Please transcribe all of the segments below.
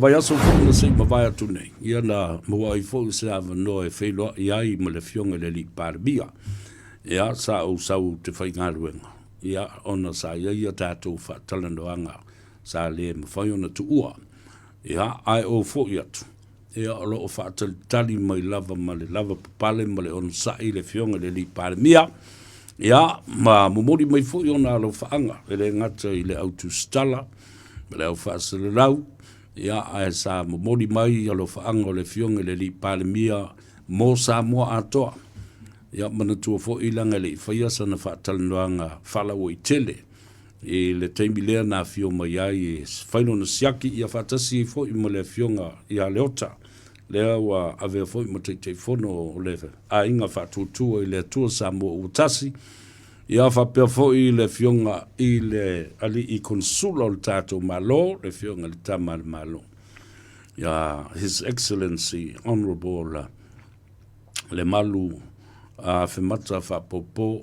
Vaiaso foi na se i mavae atu nei, ia na maua ai foi se avanoa e feiloai ai ma le Afioga i le Alii Palemia. Ia, sa ou sau ou te faigaluega, ia, ona sa i ai a tatou faatalanoaga sa le mafai ona tuua. Ia, ae ou foi atu, ia, o lo o faatalitali mai lava ma le lavapapale ma le onosai le Afioga i le Alii Palemia, ia, ma momoli mai foi ona alofaaga, e le gata i le au tusitala, ma le au faasalalau, ia, ae sa momoli mai alofaaga o le Afioga i le Alii Palemia mo Samoa atoa. Ia, manatua foi leaga e le i faia sana faatalanoaga faalauaitele i le taimi lea na afio mai ai e fai lona siaki, ia faatasi ai foi ma le Afioga ia Leota, lea ua avea foi ma Taitaifono o le Aiga Faatuatua i le Atua Samoa ua Tasi, Ia faapea foi le Afioga i le Alii Konesula o le tatou Malo, le Afioga i le Tama a le Malo, ia His Excellency Honourable Lemalu Afemata Faapopo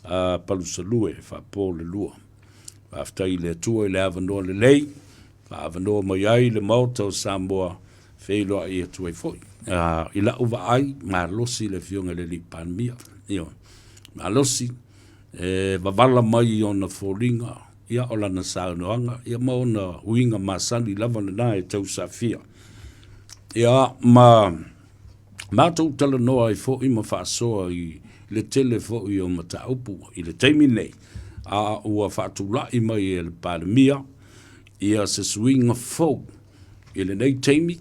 Palusalue Faapo le Lua. Faafetai i le Atua i le avanoa lelei, faaavanoa mai ai le Maota o Samoa feiloai atu ai foi. I lau vaai, malosi le Afioga i le Alii Palemia. Ioe. Malosi, e wavala mai i ona foliga, ia o lana saunoaga, ia ma ona uiga masani lava lena e tausafia. Ia, ma matou talanoa ai foi ma faasoa i le tele foi o mataupu i le taimi nei, a ua faatulai mai e le Palemia ia se suiga fou i lenei taimi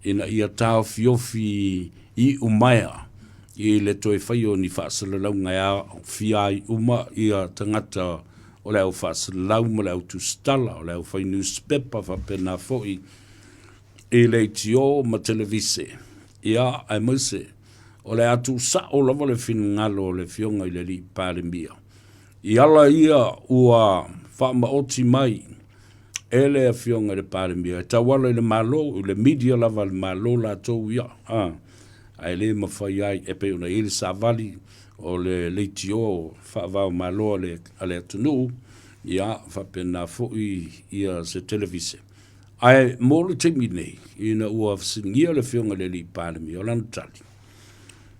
ina ia taofiofi iumaea i le toe faia o ni faasalalauga e aofia ai uma ia tagata o le au faasalalau ma le au tusitala, o le au fai nusipepa faapena foi i leitio ma televise, ia, aemaise o le a tuusao lava le finagalo o le Afioga i le Alii Palemia i ala ia ua faamaoti mai e le Afioga i le Palemia e tauala i le Malo, i le media lava a le Malo latou ia, a, ae le mafai ai, e pei ona i ai le savali o le leitio faava o Malo a le atunuu, ia, faapena foi ia se televise. Ae mo le taimi nei, ina ua fesiligia le Afioga i le Alii Palemia, o lana tali,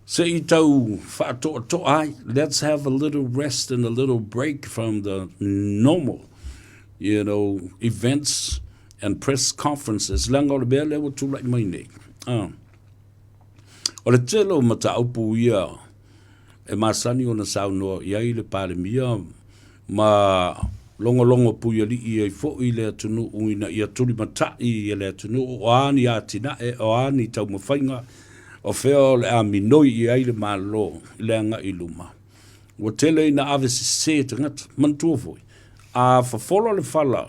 se i tau faatoatoa ai, let's have a little rest and a little break from the normal events and press conferences, leaga o le mea lea ua tulai mai nei. O le tele o mataupu ia e masani ona saunoa i ai le Palemia ma logologo puialii ai foi le atunuu ina ia tulimatai e le atunuu o a ni atinae, o a ni taumafaiga, o fea o le a minoi i ai le Malo i le agai i luma. Ua tele ina ave sese tagata. Manatua foi, a fofola le fala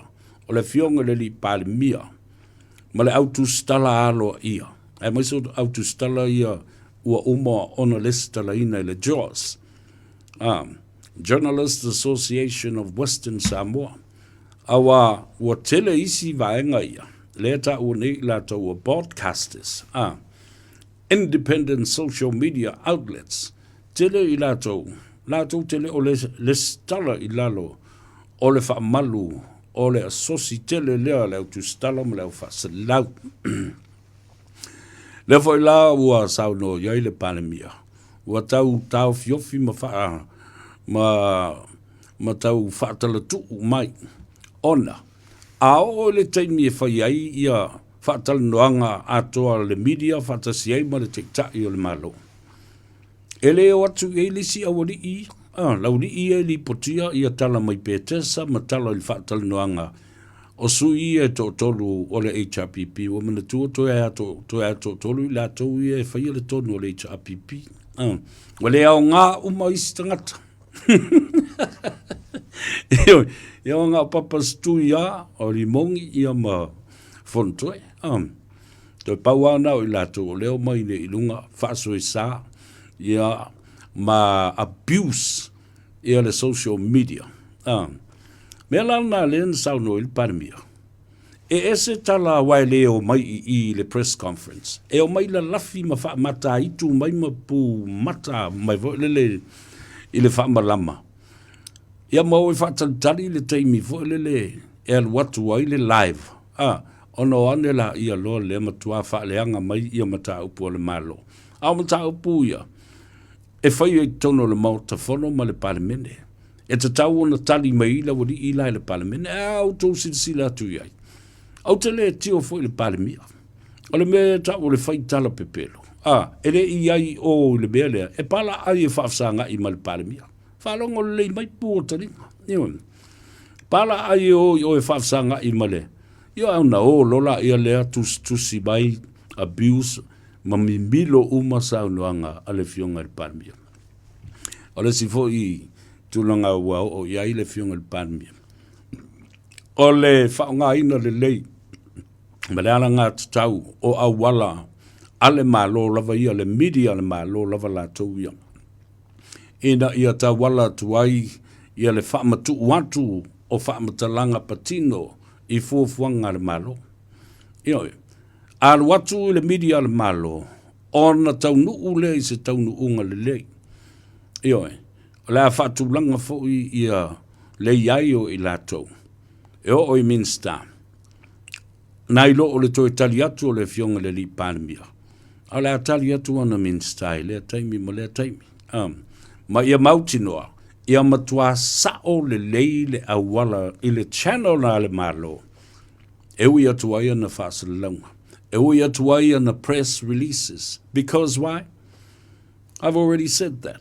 o le Afioga i le Alii Palemia ma le au tusitala aloaia, aemaise o au tusitala ia ua uma ona lesitalaina i le JAWS, Journalists Association of Western Samoa, aua ua tele isi vaega ia, lea e taua nei i latou o broadcasters, independent social media outlets, tele i latou, latou te le o lesitala i lalo o le faamalu o le asosi tele lea a le au tusitala ma le au faasalalau. Lea foi la ua saunoa i ai le Palemia, ua tau taofiofi ma faa, ma, ma tau faatalatuu mai, ona a oo i le taimi e fai ai ia faatalanoaga atoa a le media faatasi ai ma le Taitai o le Malo, e le o atu i ai le isi aualii, laulii ia e lipotia ia tala mai Petesa ma tala i le faatalanoaga o sui ia e toatolu o le HRPP. Ua manatua toe a toatolu i latou ia e faia le tonu o le HRPP. Ua le aoga uma isi tagata. Ioe, ia o ngā papa stui a, o Limogi ia ma Fonotoe. Toe pau lava na o i latou o lea o mai nei i luga faasoesa ia ma abuse ia le social media. Mea la lena lea na saunoa ai le Palemia, e ese tala aua e le omai i i i le press conference, e omai lalafi ma faamataitu mai ma pumata mai foi lele i le faamalama. Ia ma o e faatalitali le taimi foi lele e alu atu ai le live. Ona o ane laia loa lea matua faaleaga mai ia mataupu a le Malo. A o mataupu ia, e faia i totonu o le Maota Fono ma le Palemene. E tatau ona tali mai ai le aualii la i le Palemene. Ae a outou silasila atu i ai, ou te le tio foi i le Palemia. O le mea e tau o le fai tala pepelo, a, e le i i ai i o i le mea lea, e palaai e faafesagai ma le Palemia. Faalogo lelei mai pu o taliga. Ioe. Palaai e o i o e faafesagai ma le, ioe, ona o loa laia lea tusitusi mai abuse ma mimilo uma saunoaga a le Afioga i le Palemia. O le isi foi tulaga ua oo i ai le Afioga i le Palemia, o le faaaogaina lelei ma le alagatatau o auala a le Malo lava ia, le media a le Malo lava latou ia, ina ia tauala atu ai ia le faamatuu atu o faamatalaga patino i fuafuaga a le Malo. Ioe, a alu atu i le media a le Malo, ona taunuu lea i se taunuuga lelei. Ioe, o le a faatulaga foi ia le i ai o i latou e oo i Minisita, nai lo o le toe tali atu o le Afioga i le Alii Palemia, a o le a tali atu ana Minisita i lea taimi ma lea taimi. Ma ia mautinoa, ia matua sao lelei le auala i le channel a le Malo e ui atu ai ana faasalalauga, e ui atu ai ana press releases. Because why? I've already said that.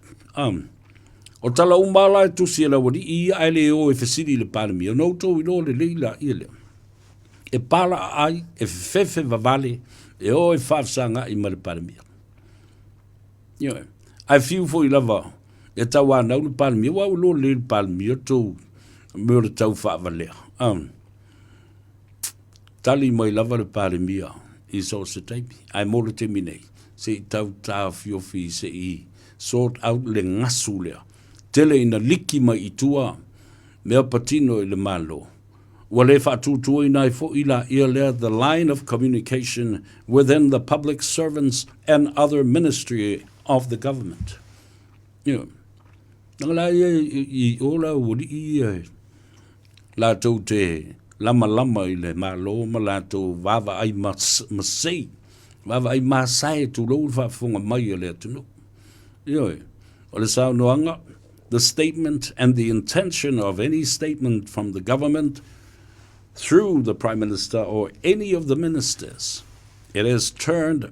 O tala uma la e tusi e le aualii ia ae le o e fesili i le Palemia, ona outou iloa lelei laia lea. E palaa ai, e fefefe vavale, e o e faafesagai ma le Palemia. Ioe. Ae fiu foi lava e tauanau le Palemia, ua au iloa lelei le Palemia tou mea o le tau faavalea. Tali mai lava le Palemia i so o se taimi, ae mo le taimi nei, se i tau taofiofi se i sort out le gasu lea. Tele ina liki mai i tua mea patino i le Malo, ua le faatuatuaina ai foi laia lea the line of communication within the public servants and other ministry of the government. Ioe. Leaga la ia i o la ualii ia latou te lamalama i le Malo ma latou vaavaai masei, vaavaai masae tulou le faafofoga mai a le atunuu. Ioe, o le saunoaga, the statement and the intention of any statement from the government through the Prime Minister or any of the ministers, it is turned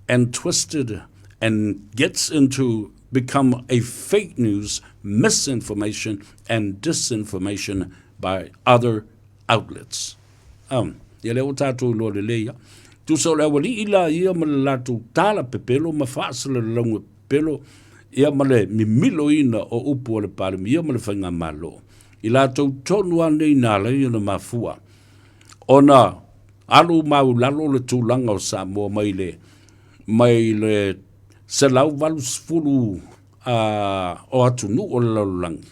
and twisted and gets into become a fake news, misinformation and disinformation by other outlets. Ia lea ua tatou iloa lelei a. Tusa o le aualii la ia ma le latou tala pepelo ma faasalalauga pepelo ia ma le mimiloina o upu a le Palemia ma le Faigamalo. I latou tonu lava nei na ala ai ona mafua ona alu maulalo le tulaga o Samoa mai le mai le 180 o atunuu o le lalolagi,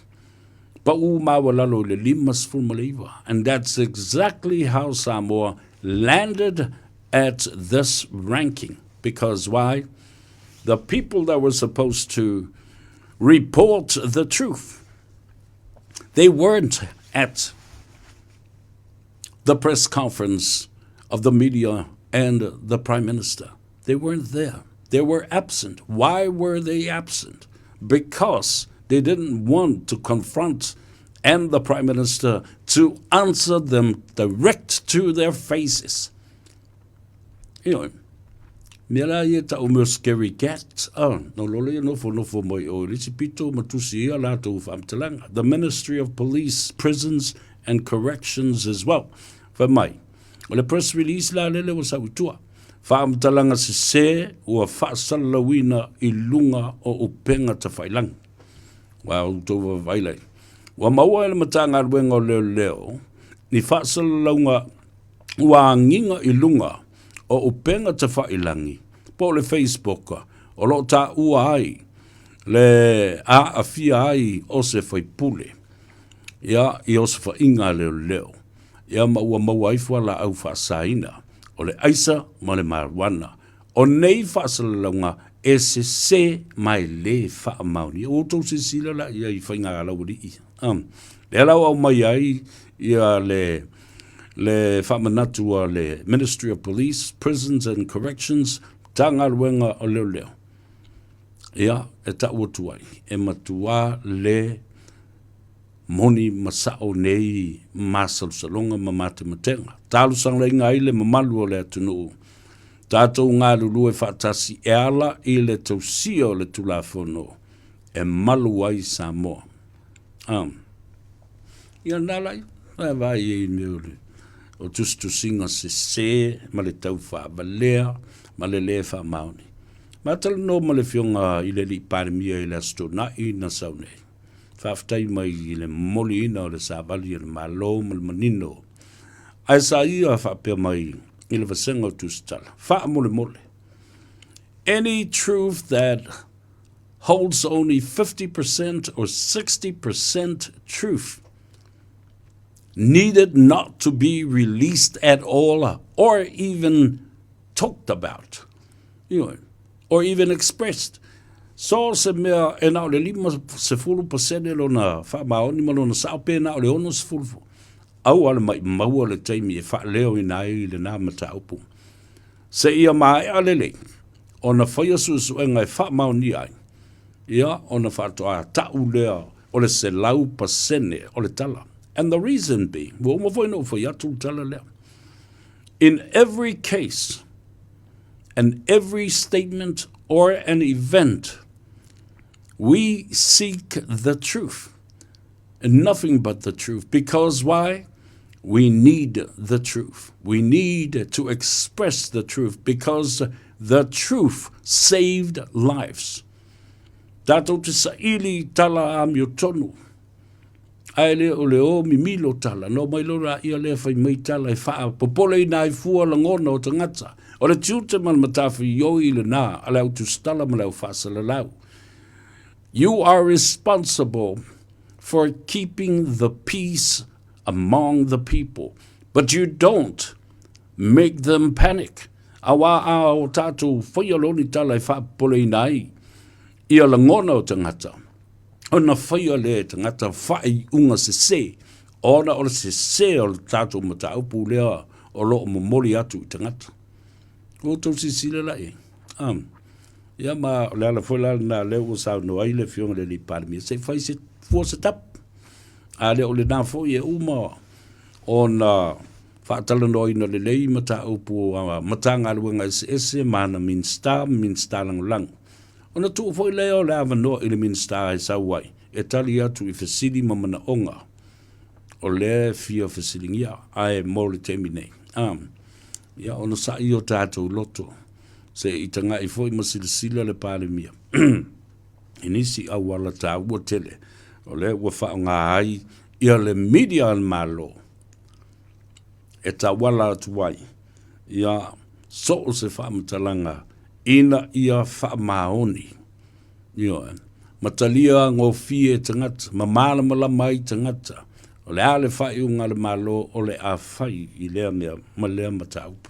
pau maualalo i le 59. And that's exactly how Samoa landed at this ranking. Because why? The people that were supposed to report the truth, they weren't at the press conference of the media and the Prime Minister. They weren't there. They were absent. Why were they absent? Because they didn't want to confront and the Prime Minister to answer them direct to their faces. Ioe. Mea la ia tau mea scary cat, ah, no lola ia nofo nofo mai o le isi pito ma tusi ia latou faamatalaga. The Ministry of Police, Prisons and Corrections as well. Fai mai, o le press release la lele ua sau i tua. Faamatalaga sese ua faasalalauina i luga o upega tafailagi. Ua outou vaavaai lai. Ua maua e le Matagaluega o Leoleo ni faasalalauga ua agiga i luga o upega tafailagi po o le Facebook o lo o taua ai le aafia ai o se faipule ia i osofaiga a leoleo ia ma ua maua ai fualaau faasaina o le aisa ma le marijuana. O nei faasalalauga e sese ma e lē faamaonia. Ua outou silasila la i ai i faiga a laualii ia. Lea la ua aumai ai ia le Le faamanatu a le Ministry of Police, Prisons and Corrections, Matagaluega o Leoleo, ia, e tau atu ai, e matuā le moni ma sa'o nei masalosaloga ma matematega. Talosagaina ai le mamalu o le atunuu, tatou galulue faatasi e ala i le tausia o le Tulafono e malu ai Samoa. Ia lena la ia, e vaai ai i mea o le o tusitusiga sese ma le taufaavalea ma le lē faamaoni. Ma talanoa ma le Afioga i le Alii Palemia i le Aso Toonai na sau nei. Faafetai mai i le momoliina o le savali a le Malo ma le manino. Ae sa ia faapea mai i le vasega o Tusitala, faamolemole, any truth that holds only 50% or 60% truth needed not to be released at all or even talked about, or even expressed. So se mea e na o le 50% lona faamaoni ma lona sao pe na o le 60, aua le maʻimau le taimi e faaleoina ai lena mataupu. Seia maea lelei ona faia suesuega e faamaonia ai, ia, ona faatoa ta'u lea o le 100% o le tala. And the reason being, ua uma foi ona ou fai atu le tala lea, in every case and every statement or an event, we seek the truth and nothing but the truth. Because why? We need the truth. We need to express the truth because the truth saved lives. Tatou te saili tala amiotonu. Ae le o le o mimilo tala. No mai loa ia lea fai mai tala e faapopoleina ai fua lagona o tagata. O le tiute ma le matafaioi lena a le au tusitala ma le au faasalalau. You are responsible for keeping the peace among the people, but you don't make them panic. Auā a o tatou faia loa ni tala e faapopoleina ai ia lagona o tagata, ona faia lea e tagata faaiuga sese, ona o le sese o le tatou mataupu lea o lo o momoli atu i tagata. Ua outou silasila la i ai? Ia ma o le ala foi la lena lea ua saunoa ai le Afioga i le Alii Palemia, se i fai se fua se tapu. A le o lena foi e uma ona faatalanoaina lelei mataupu a Matagaluega eseese ma ana Minisita ma Minisita Lagolago. Ona tuu foi lea o le avanoa i le Minisita e sau ai e tali atu i fesili ma manaoga o lea e fia fesiligia, ae mo le taimi nei, ia ona sa'i o tatou loto se i taga'i foi ma silasila le Palemia i nisi auala taua tele o lea ua faaaoga ai ia le media a le Malo e tauala atu ai ia so o se faamatalaga ina ia faamaoni. Ioe. Ma talia gofie e tagata, ma malamalama ai tagata, o le a le faaiuga a le Malo o le a fai i lea mea ma lea mataupu.